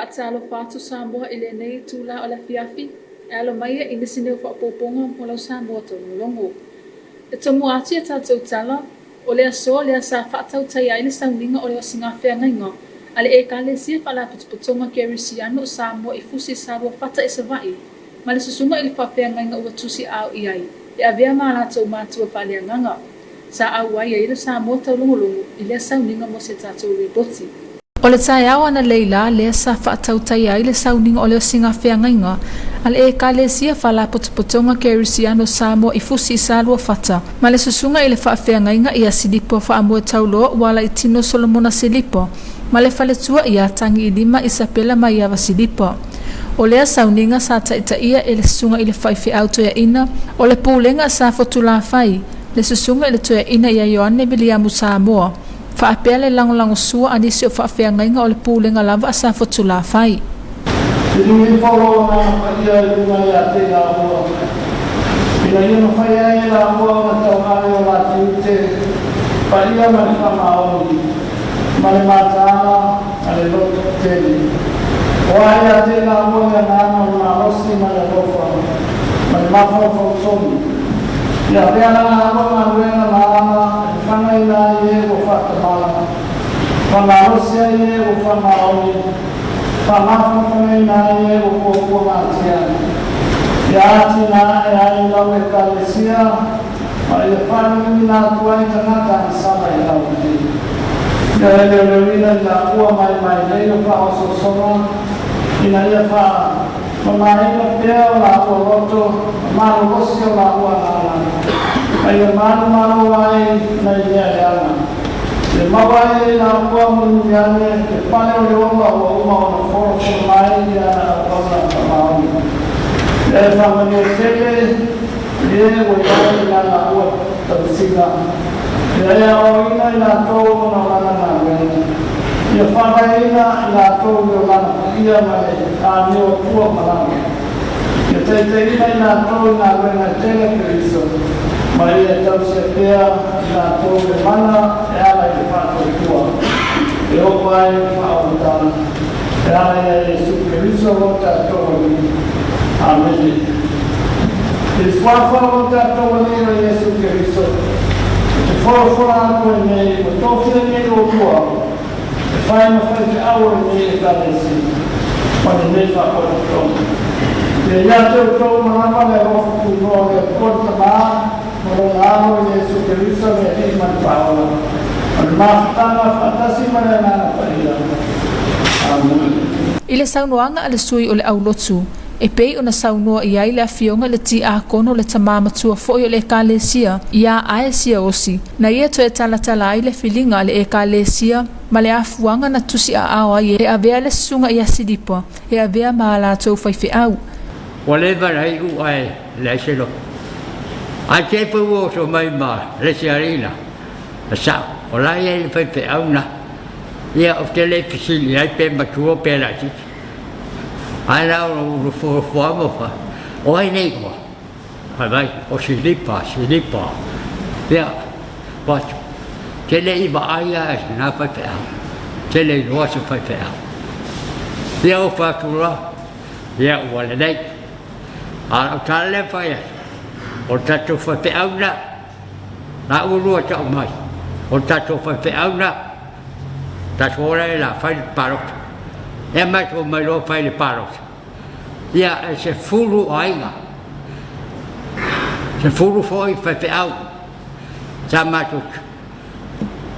Faatalofa atu Samoa i lenei itula o le afiafi, e alo mai ai i nisi nei o faaopoopoga mo lau Samoa taulogologo. E tomua atu i a tatou tala, o le aso lea sa faatautaia ai le sauniga o le osiga feagaiga a le Ekalesia Faalapotopotoga Kerisiano o Samoa i Fusi Saluafata i Savaii ma le susuga i le faafeagaiga ua tusiaao i ai e avea ma a latou matua faaleagaga. Sa auai ai le Samoa taulogologo i lea sauniga mo se tatou ripoti. O le taeao analeila lea sa faatautaia ai le sauniga o le osiga feagaiga a le Ekalesia Faalapotopotoga Kerisiano Samoa i Fusi i Saluafata ma le susuga i le faafeagaiga ia Silipo Faamoetauloa Ualaitino Solomona Silipo ma le faletua ia Tagiilima Isapela Maiava Silipo. O lea sauniga sa taitaia e le susuga i le faifeau toeaina o le Pulega a Safotulafai, le susuga i le toeaina ia Ioane Viliamu Samoa, faapea le lagolagosua a nisi o faafeagaiga o le Pulega lava a Safotulafai. I luga ifo lou Agaga Paia i luga ia te i laua, ina ia mafai ai e laua ona tauave o la tiute paia ma le faamaoni ma le mataala ma le loto tele. O a ia te i laua le agaga o le malosi ma le alofa ma le mafaufau tonu. Ia avea la laua galuega ma ala e fagaina ai e ua faatamala, faamalosi ai e ua faamaoni, faamafanafanaina ai e ua puapua matia. Ia atinae ai lau Ekalesia ma ia faaliuina atu ai tagata agasala i lau Alii. Ia e leoleoina i laua maemae nei o faaosoosoga ina ia faamamaina pea o laua loto ma malolosi o laua agaga, ma ia malumalo ai nai mea leaga. Ia maua ai e laua mulimuli ane le pale o le ola ua uma ona folafolo mai i ana auauna faamaoni. Ia e faamanuia tele i e ua i ai i la laua tausiga. Ia e aoaoina i latou ona o lana galuega. Ia faavaeina i latou i olaga paia ma le amio atua malama. Ia taitaiina i latou i galuega e tele a Keriso, ma ia tausia pea i latou le mana e ala i le faatuatua, e oo ai le faaolataga e ala iā Iesu Keriso lo tatou Alii. Amene. I le suafa o lo tatou Alii o Iesu Keriso, ou te folafola atu ai nei, ua tofia nei oulua e fai ma faifeau o lenei Ekalesia ma lenei faapotopotoga. Ia ia te outou ma lava le alofa tunoa o le Atua le Tama ma Lona Alo Iesu Keriso le Alii ma le Paola, ma le mafutaga faatasi ma le Agaga Paia. Amene. I le saunoaga a le sui o le aulotu, e pei ona saunoa i ai le afioga i le tiakono le tamā matua foi o le Ekalesia iā Ae Siaosi, Na ia toe talatala ai le filiga a le Ekalesia ma le afuaga na tusi aao ai e avea le susuga ia Silipa e avea ma a latou faifeau. Ua leva na iu ae leai se loto. Ae te pei ua oso mai ma le isi alii la, e sao, o la e i ai le faifeau na, ia ou te le fesili ai pe matua pe laitiiti. Ae na ona ou nofonofo lava ma fai, o ai nei oe? Fai mai, o Silipa, Silipa. Ia, fai atu, te le i vaai lava i lena faifeau, te le iloa se faifeau. Ia ou fai atu loa, ia ua lelei. A o lau tala lea fai atu, o le tatou faifeau lena, la ua lua tau mai, o le tatou faifeau lena, tatou o la e la fai le palota. Ia matou omai loa fai le palota. Ia, e 10 aiga, 10 foi faifeau sa matou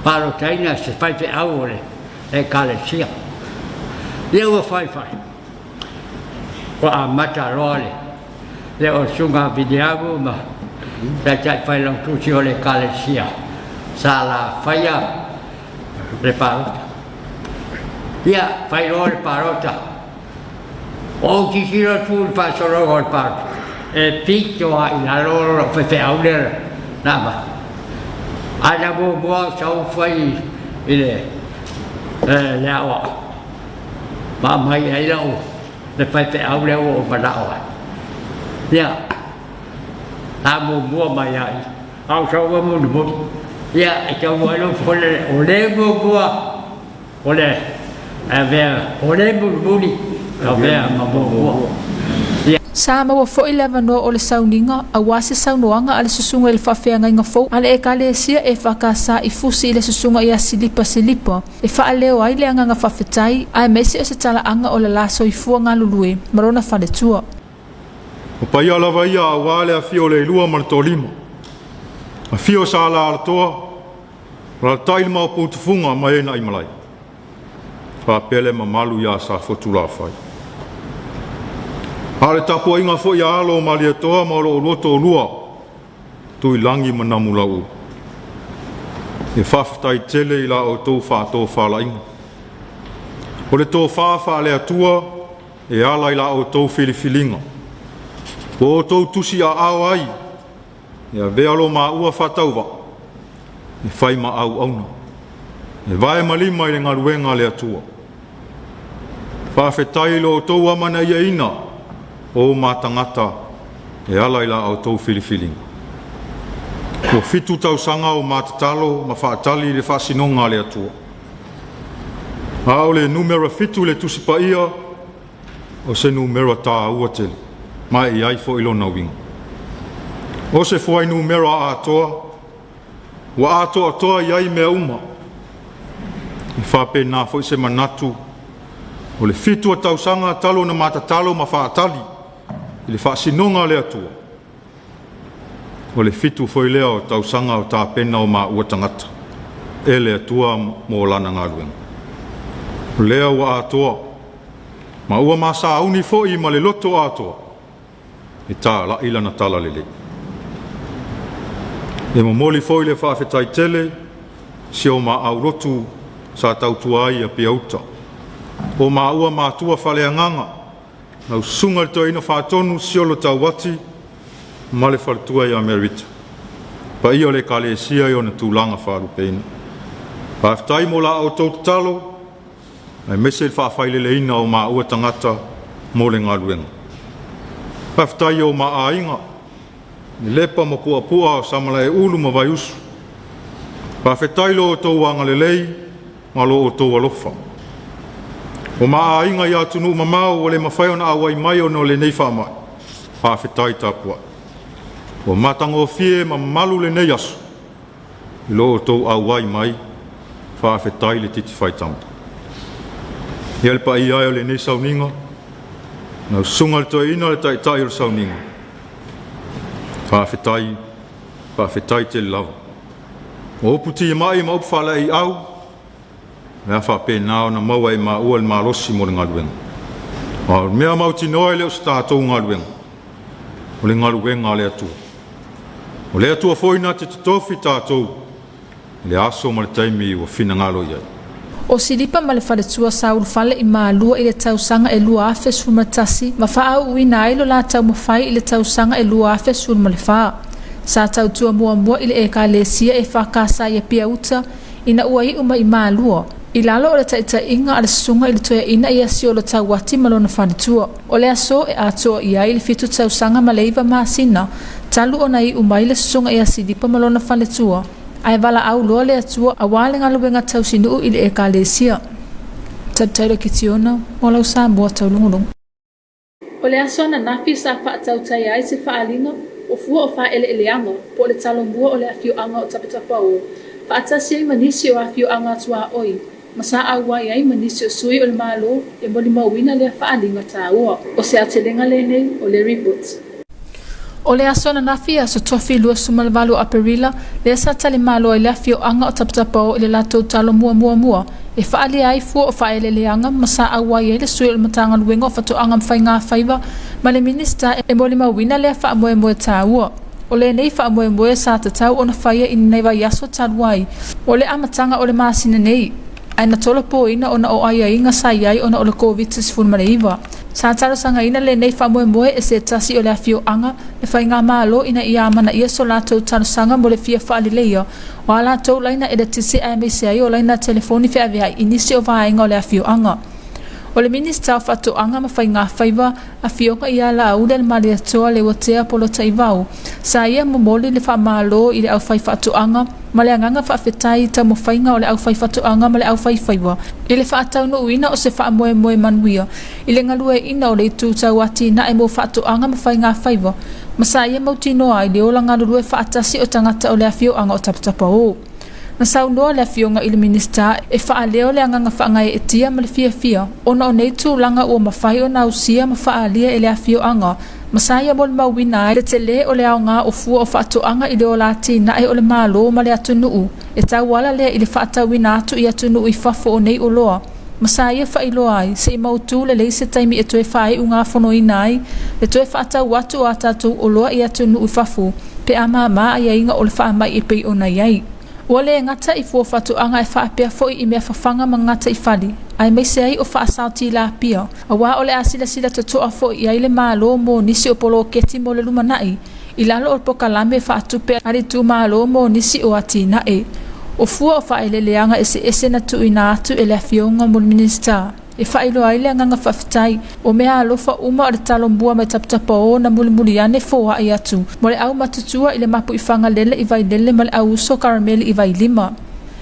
palotaina se faifeau o le Ekalesia. Ia ua faifai, ua amata loa le le o Susuga Viliamu ma Taitai Failautusi o le Ekalesia sa la faia le palota. Ia, fai loa le palota. Ou tilotilo atu i le faasologa o le palota, e pito lava i lalo lou faifeau lea na avatu. Ae na muamua ou sau fai i le le aoao ma aumai ai lau le faifeau lea ua ou manao ai. Ia, na muamua mai lava i a ou sau ai mulimuli, ia e tau ai lou fofoga o le muamua o le Avea o le mulimuli, avea ma muamua. Sa maua foi le avanoa o le sauniga aua se saunoaga a le susuga i le faafeagaiga fou a le Ekalesia EFKS i Fusi i le Susuga ia Silipa Silipa e faaleo ai le agaga faafetai aemaise o se talaaga o le la soifua galulue ma lona faletua. O paia lava ia aua le afio o le Ailua ma le Toalima, afio Sa Alaalatoa, alaalatai le Maopu Tufuga ma e na i malae, faapea le mamalu ia Safotulafai. A o le tapuaiga foi a alo o Malietoa ma o lo oulua toalua, Tuilagi ma Namulauulu. E faafetai tele i la outou faatofalaiga. O le tofa faale-Atua e ala i la outou filifiliga, ua outou tusiaao ai e avea lo maua faatauvaa e fai ma auauna, e vae ma lima i le galuega a le Atua. Faafetai i lo outou amanaiaina o ma tagata e ala i la outou filifiliga. Ua 7 tausaga o matatalo ma faatali i le faasinoga a le Atua. A o le numera 7 i le Tusi Paia, o se numera tāua tele, ma e i ai foi lona uiga. O se fuainumera atoa, ua atoatoa i ai mea uma. E faapena foi se manatu o le 7 o tausaga talu ona matatalo ma faatali i le faasinoga a le Atua. O le 7 foi lea o tausaga o tapena o maua tagata e le Atua mo lana galuega. O lea ua atoa, ma ua masauni foi ma le loto atoa, e tālai lana tala lelei. E momoli foi le faafetai tele si o maau lotu sa tautua ai a Piauta. O maua matua faleagaga, lau susuga i le toeaina faatonu Siolo Tauati ma le faletua ia Merita. Paia o le Ekalesia i ona tulaga faalupeina. Faafetai mo la outou tatalo, aemaise le faafaileleina o maua tagata mo le galuega. Faafetai o maaiga, Lepa ma Puapua o Samalaeulu ma Vaiusu. Faafetai lo outou agalelei ma lo outou alofa. O maaiga i atunuu mamao ua le mafai ona auai mai ona o lenei faamai. Faafetai tapuai. Ua matagofie ma mamalu lenei aso i lo outou auai mai. Faafetai le titi faitama. Ia le paia ai o lenei sauniga, lau susuga i le toeaina le taitai o le sauniga. Faafetai, faafetai tele lava. O upu timai ma upu faalaeiau, le a faapena ona maua e maua le malosi mo le galuega. A o le mea mautinoa e le o se tatou galuega, o le galuega a le Atua. O le Atua foi na te totofi tatou i le aso ma le taimi ua finagalo i ai. O Silipa ma le faletua sa ulufale i Malua i le tausaga e 2011 ma faaauuina ai lo la taumafai i le tausaga e 2014. Sa tautua muamua i le Ekalesia EFKS i Apia Uta ina ua iu mai i Malua, i lalo o le taitaiga a le susuga i le toeaina ia Siolo Tauati ma lona faletua. O le aso e atoa i ai le 7 tausaga ma le 9 masina talu ona iu mai le susuga ia Silipa ma lona faletua, ae valaau loa le Atua aua le galuega tausinuu i le Ekalesia. Tautailo Kitiona, mo lau Samoa taulogologo. O le aso ananafi sa faatautaia ai se faaaliga o fua o faaeleeleaga po o le talomua o le afioaga o Taputapuaō faatasi ai ma nisi o afioaga tuaoi ma sa auai ai ma nisi o sui o le Malo e molimauina lea faaaliga taua. O se aotelega lenei o Larry Butz. O le aso ananafi, aso Tofi 28 o Aperila, lea sa talimalo ai le afioaga o Taputapuaō i le latou talo muamuamua e faaalia ai fua o faaeleeleaga ma sa auai ai le sui o le Matagaluega o Faatoaga ma Faigafaiva ma le Minisita e molimauina lea faamoemoe taua. O lenei faamoemoe sa tatau ona faia i lenei vaiaso talu ai o le amataga o le masina nei, ae na tolopoina ona o aiaiga sa i ai ona o le Koviti-19. Sa talosagaina lenei faamoemoe e se tasi o le afioaga le faigamalo ina ia amanaia so latou talosaga mo le fia faaleleia o a latou laina eletise aemaise ai o laina telefoni feaveai i nisi o vaega o le afioaga. O le Minisita o Faatoaga ma Faigafaiva, Afioga ia Laaulialemalietoa Leuatea Polataivao, sa ia momoli le faamalo i le aufaifaatoaga ma le agaga faafetai i taumafaiga o le aufaifaatoaga ma le aufaifaiva i le faataunuuina o se faamoemoe manuia i le galueaiina o le itu tau atinae mo faatoaga ma faigafaiva ma sa ia mautinoa ai le ola galulue faatasi o tagata o le afioaga o Taputapaō. Na saunoa le Afioga i le Minisita e faaleo le agaga faagaeetia ma le fiafia ona o nei tulaga ua mafai ona ausia ma faaalia e le afioaga ma sa ia molimauina ai le telē o le aoga o fua o faatoaga i le ola atinae o le Malo ma le atunuu e tauala lea i le faatauina atu i atunuu i fafo o nei oloa ma sa ia faailoa ai se i mautu lelei se taimi e toe faaiugafonoina ai le toe faatau atu o a tatou oloa i atunuu i fafo pe a māmā aiaiga o le faamai e pei ona i ai. Ua le gata i fua faatoaga e faapea foi i mea fafaga ma gataifale, aemaise ai o faasao tilapia, aua o le a silasila totoa foi i ai le Malo mo nisi o poloketi mo le lumanai i lalo o le polokalame faatupe a le itumalo mo nisi o atinae. O fua o faaeleeleaga eseese na tuuina atu e le Afioga mo le Minisita e faailoa ai le agaga faafetai o mea alofa uma o le Talomua mai Taputapaō na mulimuli ane foai atu mo le au matutua i le Mapuifagalele i Vailele ma le au uso Karameli i Vailima.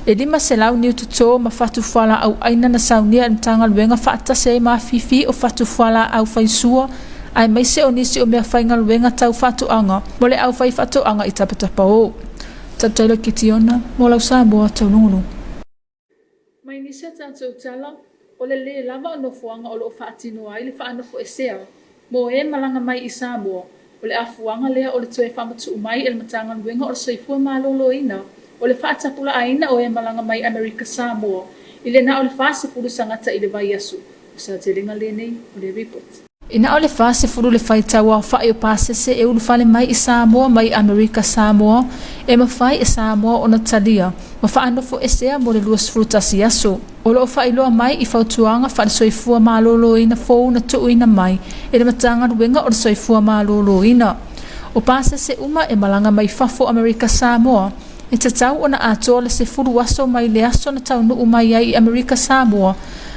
E 500 niu totō ma fatu fualaau aina na saunia e le Matagaluega faatasi ai ma afifi o fatu fualaau faisua aemaise o nisi o mea faigaluega tau faatoaga mo le au faifaatoaga i Taputapaō. Tautaila Kitiona mo lau Samoa taulogologo. Mai nisi a tatou tala, o le lē lava o nofoaga o lo o faatino ai le faanofoesea mo e malaga mai i Samoa, o le afuaga lea o le toe faamatuu mai e le Matagaluega o le Soifua Maloloina o le faatapulaaina o e malaga mai Amerika Samoa i le na o le 40 tagata i le vaiaso. O se aotelega lenei o le report. I na o le 40 le faitau aofai o pasese e ulufale mai i Samoa mai Amerika Samoa, e mafai e Samoa ona talia ma faanofoesea mo le 21 aso. O lo o faailoa mai i fautuaga faale-soifua maloloina fou na tuuina mai e le Matagaluega o le Soifua Maloloina. O pasese uma e malaga mai fafo Amerika Samoa, e tatau ona atoa le 10 aso mai le aso na taunuu mai ai i Amerika Samoa,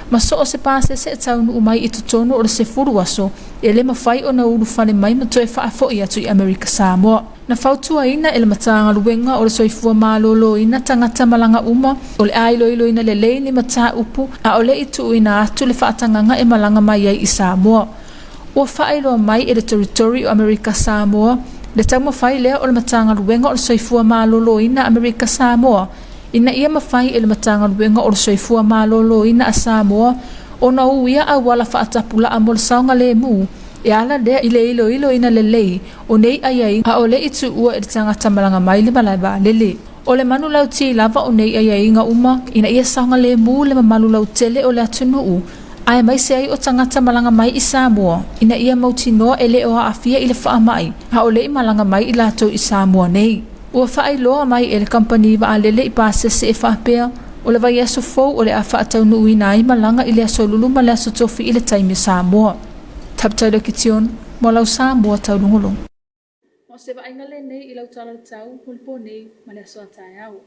ma so o se pasese e taunuu mai i totonu o le 10 aso, e le mafai ona ulufale mai ma toe faafoi atu i Amerika Samoa. Na fautuaina e le Matagaluega o le Soifua Maloloina tagata malaga uma o le a iloiloina lelei ni mataupu a o le i tuuina atu le faatagaga e malaga mai ai i Samoa. Ua faailoa mai e le Territory o Amerika Samoa le taumafai lea o le Matagaluega o le Soifua Maloloina Amerika Samoa ina ia mafai e le Matagaluega o le Soifua Maloloina a Samoa ona uia auala faatapulaa mo le saogalemu e ala lea i le iloiloina lelei o nei aiaiga a o le i tuua i le tagata malaga mai le malae vaalele. O le manulauti lava o nei aiaiga uma ina ia saogalemu le mamalu lautele o le atunuu aemaise ai o tagata malaga mai i Samoa ina ia mautinoa e le o aafia i le faamai a o le i malaga mai i latou i Samoa nei. Ua faailoa mai e le kamupani vaalele i pasese e faapea, o le vaiaso fou o le a faataunuuina ai malaga i le aso Lulu ma le aso Tofi i le taimi o Samoa. Taputaila Kition, mo lau Samoa taulogologo. Ma o se vaaiga lenei i lau tala o le tau mo le po nei ma le aso a taeao.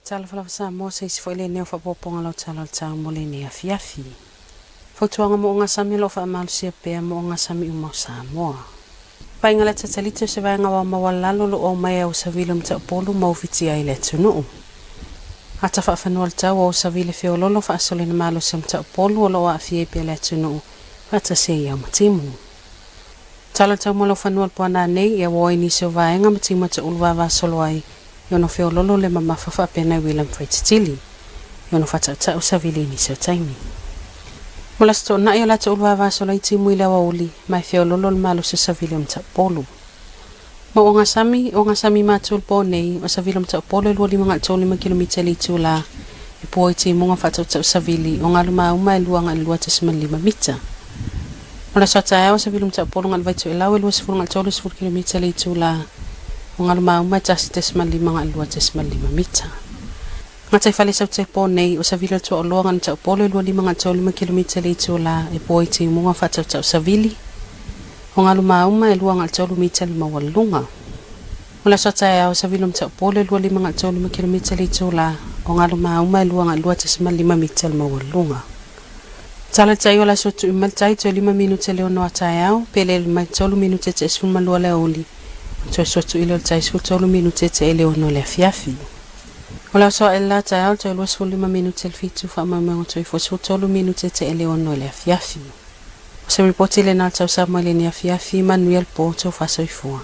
Talofa lava Samoa, se isi foi lenei o faaopoopoga lau tala o le tau mo lenei afiafi. Fautuaga mo ogasami o lo o faamalosia pea mo ogasami uma o Samoa. Paaiga le Atatalite o se vaega ao maualalo o lo o aumai e Ausavile o Mataupolu ma Ufiti ai le atunuu. Ata faafanua le tau o Ausavile feololo faasolina malosi o Mataupolu o lo o aafia ai pea le atunuu faatasi ai au ma timu. Tala tau mo lau fanua le puana nei ia ua oi nisi o vaega ma timu e taulu vavasolo ai i ono feololo le mamafa faapena i uila ma faititili i ono faatautau savili i nisi o taimi. Mo le Aso Toonai o le a taulu vavasolo ai timu i le aoauli ma e feololo le malosi o savili o Mataupolu. Ma ogasami, ogasami matou le po nei, o savili o Mataupolu e 2.35 kilomita i le itula e pua i timuga faatautau savili o galu mauma e 2.2.5 mita. O le aso a taeao, savili o Mataupolu agai le Vaitoelau e 20.30 kilomita i le itula o galu mauma e 1.5 agai le 2.5 mita. Gataifale Saute po nei, o savili o le Tuaoloa agai le Mataupolu e 25.35 kilomita i le itula e pua i timuga faatautau savili o galu mauma e 2.3 mita le maualuluga. O le aso a taeao, savili o Mataupolu e 25.35 kilomita i le itula o galu mauma e 2.2.5 mita le maualuluga. Tala tai o le aso tui mai le tai toe lima minute le ono a taeao, pe le mai tolu minute te 12 le aoauli, ona toe sua tui lea o le tai 13 minute te le ono le afiafi. O le aso ae le la taeao le toe 25 minute le fitu faamoemoega toe ifo 13 minute te le ono le afiafi. O se ripoti lena a le Tau Samoa i lenei afiafi, manuia le po, tou faasoifua.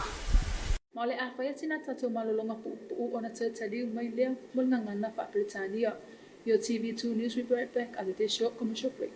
Ma o le a fai atu nā tatou malologa puupuu ona toe taliu mai lea mo le gagana faa-Peretania. Your TV2 News will be right back after this short commercial break.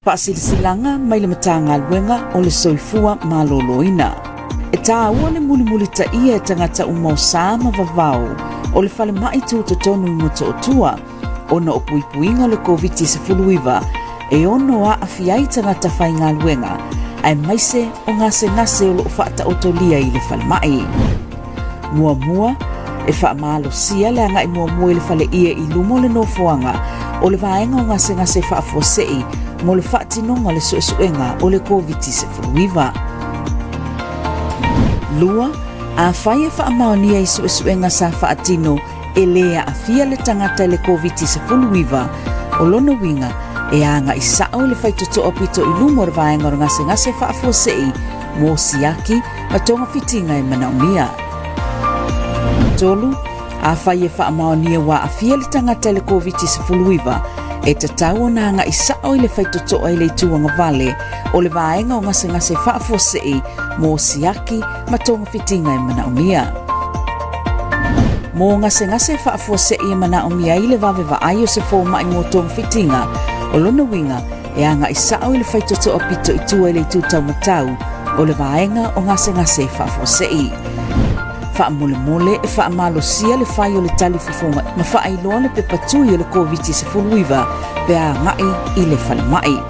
Faasilasilaga mai le Matagaluega o le Soifua Maloloina. E tāua le mulimulitaia e tagata uma o sa ma vavao o le falemai tutotonu i Motootua ona o puipuiga o le Koviti-19 e ono aafia ai tagata faigaluega aemaise o gasegase o lo o faataotolia i le falemai. Muamua, e faamalosia le agai muamua i le faleie i luma o le nofoaga o le vaega o gasegase faafuasei mo le faatinoga o le suesuega o le Koviti-19. Lua, afai e faamaonia i suesuega sa faatino e lē aafia le tagata i le Koviti-19, o lona uiga e agaʻi sa'o i le faitotoa pito i luma o le vaega o le gasegase faafuasei mo siaki ma togafitiga e manaomia. Tolu, afai e faamaonia ua aafia le tagata i le Koviti-19, e tatau ona agaʻi sa'o i le faitotoa i le itu agavale o le vaega o gasegase faafuasei mo siaki ma togafitiga e manaomia. Mo gasegase faafuasei e manaomia ai le vave vaai o se fomai mo togafitiga, o lona uiga e agaʻi sa'o i le faitotoa pito i tua i le itu taumatau o le vaega o gasegase faafuasei. Faamolemole e faamalosia le fai o le tali fofoga ma faailoa le pepa tui o le Koviti-19 pe a agai i le falemai.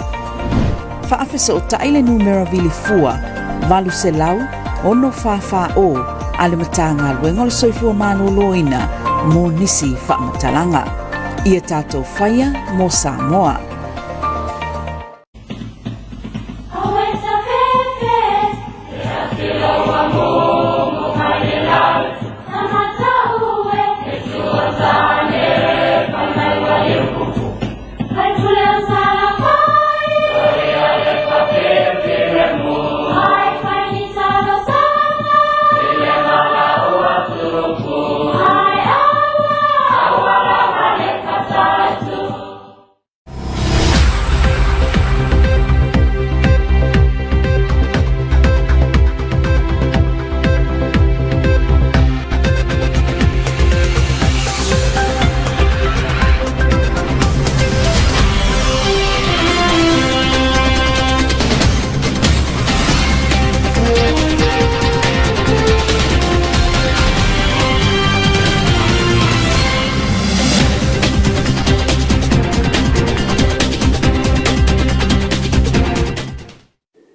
Faafesootai le numera vili fua 800 644 a le Matagaluega o le Soifua Maloloina mo nisi faamatalaga. Ia tatou faia mo Samoa.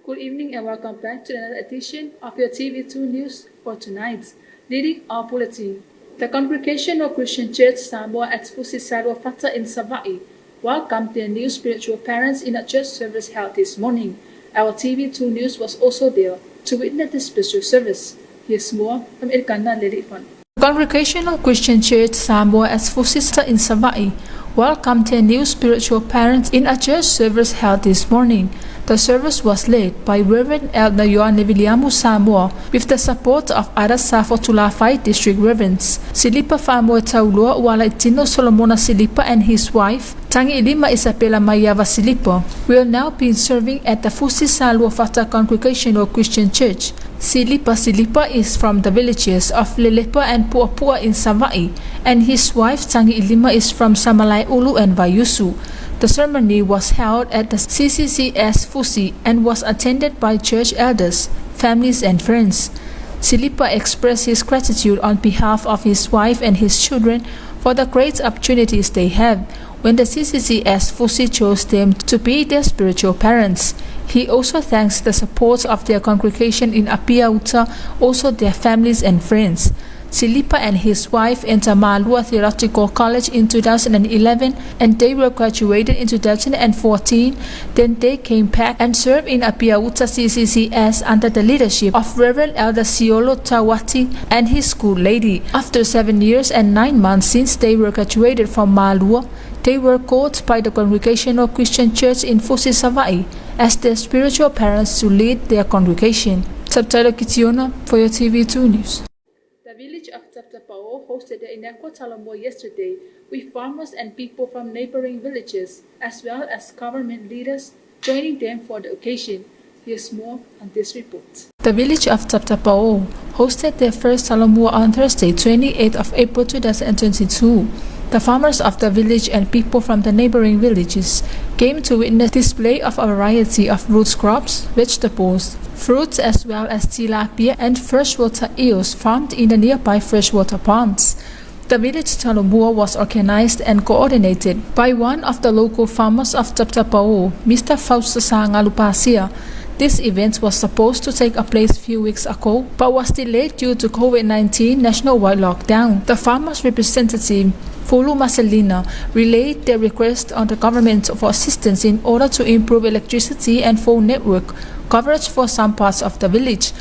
Good evening and welcome back to another edition of your TV2 News for tonight. Leading our bulletin, the Congregational Christian Church Samoa at Fusi Saluafata in Savaii welcomed their new spiritual parents in a church service held this morning. Our TV2 News was also there to witness the special service. Here's more from Ilkana Lelifan. Congregational Christian Church Samoa at Fusi in Savaii welcomed their new spiritual parents in a church service held this morning. The service was led by Reverend Elder Ioane Viliamu Samoa with the support of other Safotulafai District Reverends. Silipa Faamoe Taulua Ualaitino Solomona Silipa and his wife, Tangi Ilima Isabella Maiava Silipa, will now be serving at the Fusi Saluafata Congregational Christian Church. Silipa Silipa is from the villages of Lelepa and Puapua in Savaii, and his wife Tangi Ilima is from Samalai Ulu and Vaiusu. The ceremony was held at the CCCS Fusi and was attended by church elders, families and friends. Silipa expressed his gratitude on behalf of his wife and his children for the great opportunities they have when the CCCS Fusi chose them to be their spiritual parents. He also thanks the support of their congregation in Apia Uta, also their families and friends. Silipa and his wife entered Malua Theological College in 2011 and they were graduated in 2014. Then they came back and served in Apia Uta CCCS under the leadership of Reverend Elder Siolo Tawati and his school lady. After 7 years and 9 months since they were graduated from Malua, they were called by the Congregational Christian Church in Fusi Savai as their spiritual parents to lead their congregation. Subtitle Kitiona for your TV2 News. The village of Taptapao hosted the Inakwa Talomua yesterday with farmers and people from neighboring villages, as well as government leaders joining them for the occasion. Here's more on this report. The village of Taptapao hosted their first Talomua on Thursday, 28th of April 2022. The farmers of the village and people from the neighboring villages came to witness display of a variety of root crops, vegetables, fruits as well as tilapia and freshwater eels farmed in the nearby freshwater ponds. The village Talomua was organized and coordinated by one of the local farmers of Taptapao, Mr. Fausta Ngalupasia. This event was supposed to take place few weeks ago, but was delayed due to COVID-19 nationwide lockdown. The farmers' representative, Fulu Marcelina, relayed their request on the government for assistance in order to improve electricity and phone network coverage for some parts of the village.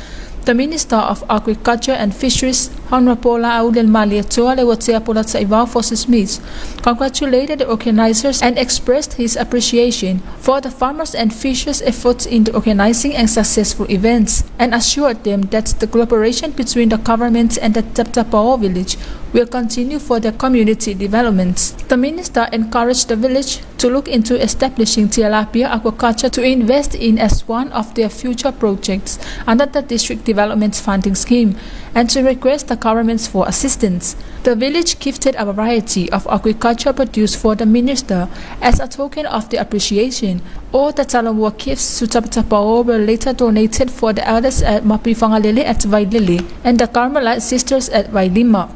The Minister of Agriculture and Fisheries, Honorable Laaulialemalietoa Leuatea Polataivao Fosi Smith, congratulated the organizers and expressed his appreciation for the farmers and fishers' efforts in the organizing and successful events, and assured them that the collaboration between the government and the Taptapao village will continue for their community development. The minister encouraged the village to look into establishing tilapia aquaculture to invest in as one of their future projects under the District Development Funding Scheme and to request the government for assistance. The village gifted a variety of agriculture produce for the minister as a token of the appreciation. All the Talomua gifts to Taptapao were later donated for the elders at Mapuifagalele at Vailele and the Carmelite sisters at Vailima.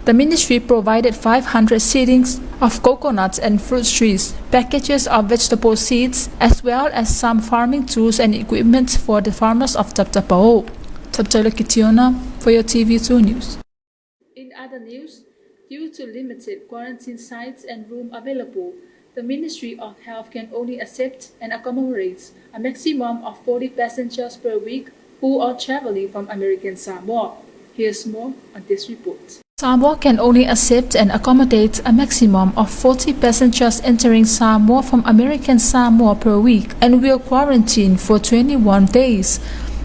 The ministry provided 500 seedlings of coconuts and fruit trees, packages of vegetable seeds, as well as some farming tools and equipment for the farmers of Taptapao. Tabjala Kitiona for your TV2 News. In other news, due to limited quarantine sites and room available, the Ministry of Health can only accept and accommodate a maximum of 40 passengers per week who are traveling from American Samoa. Here's more on this report. Samoa can only accept and accommodate a maximum of 40 passengers entering Samoa from American Samoa per week and will quarantine for 21 days.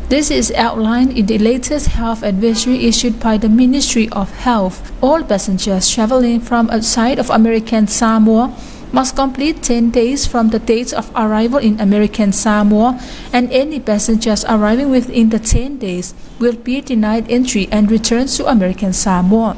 This is outlined in the latest health advisory issued by the Ministry of Health. All passengers traveling from outside of American Samoa must complete 10 days from the date of arrival in American Samoa, and any passengers arriving within the 10 days will be denied entry and returned to American Samoa.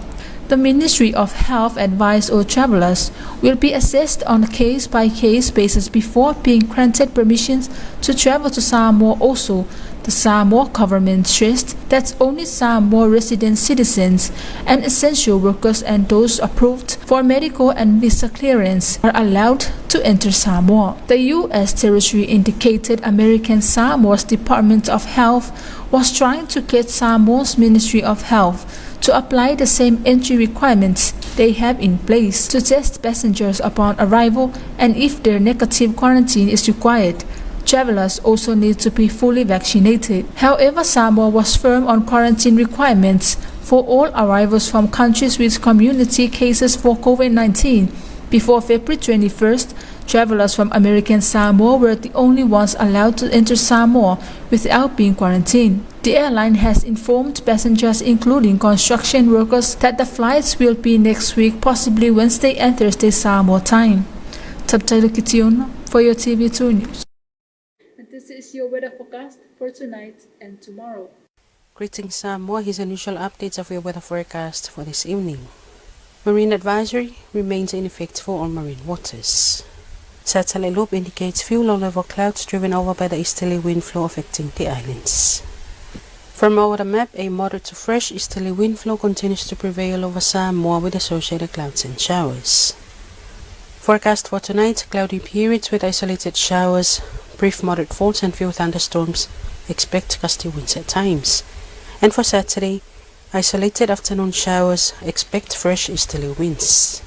The Ministry of Health advised all travelers will be assessed on a case-by-case basis before being granted permissions to travel to Samoa. Also, the Samoa government stressed that only Samoa resident citizens and essential workers and those approved for medical and visa clearance are allowed to enter Samoa. The U.S. territory indicated American Samoa's Department of Health was trying to get Samoa's Ministry of Health to apply the same entry requirements they have in place to test passengers upon arrival, and if their negative quarantine is required. Travelers also need to be fully vaccinated. However, Samoa was firm on quarantine requirements for all arrivals from countries with community cases for COVID-19. Before February 21st, travelers from American Samoa were the only ones allowed to enter Samoa without being quarantined. The airline has informed passengers, including construction workers, that the flights will be next week, possibly Wednesday and Thursday Samoa time. Tabtailo Kitiona for your TV2 News. And this is your weather forecast for tonight and tomorrow. Greetings, Samoa. Here's unusual updates of your weather forecast for this evening. Marine advisory remains in effect for all marine waters. Satellite loop indicates few low-level clouds driven over by the easterly wind flow affecting the islands. From our map, a moderate to fresh easterly wind flow continues to prevail over Samoa with associated clouds and showers. Forecast for tonight, cloudy periods with isolated showers, brief moderate falls and few thunderstorms. Expect gusty winds at times. And for Saturday, isolated afternoon showers, expect fresh easterly winds.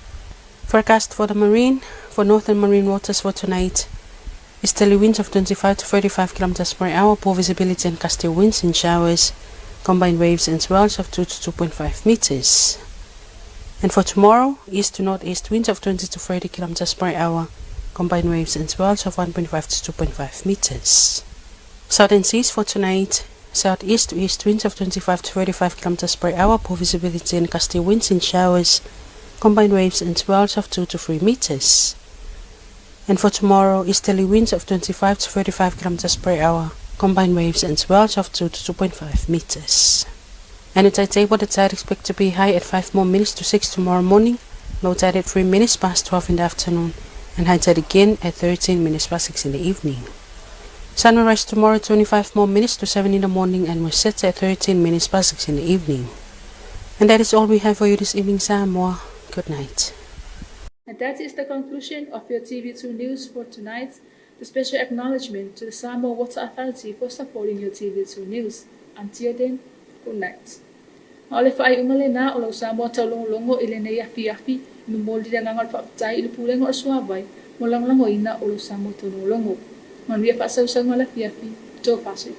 Forecast for the marine, for northern marine waters for tonight, easterly winds of 25 to 35 kilometers per hour, poor visibility and gusty winds in showers, combined waves and swells of 2 to 2.5 meters. And for tomorrow, east to northeast winds of 20 to 30 kilometers per hour, combined waves and swells of 1.5 to 2.5 meters. Southern seas for tonight, southeast to east winds of 25 to 35 kilometers per hour, poor visibility and gusty winds in showers, combined waves and swells of 2 to 3 meters. And for tomorrow, easterly winds of 25 to 35 kilometers per hour, combined waves and swells of 2 to 2.5 meters. And the tide table, the tide expect to be high at 5 more minutes to 6 tomorrow morning, low tide at 3 minutes past 12 in the afternoon, and high tide again at 13 minutes past 6 in the evening. Sun will rise tomorrow at 25 more minutes to 7 in the morning and will set at 13 minutes past 6 in the evening. And that is all we have for you this evening, Samoa. Good night. And that is the conclusion of your TV2 news for tonight. The special acknowledgement to the Samoa Water Authority for supporting your TV2 news. Until then, good night. Ma o le faaiuga lenā o lau Samoa taulogologo i lenei afiafi, e momoli le agaga o le faafetai i le Pulega o le Suavai mo lagolagoina o lou Samoa taulogologo. Manuia faasausauga o le afiafi, Toa Fasi.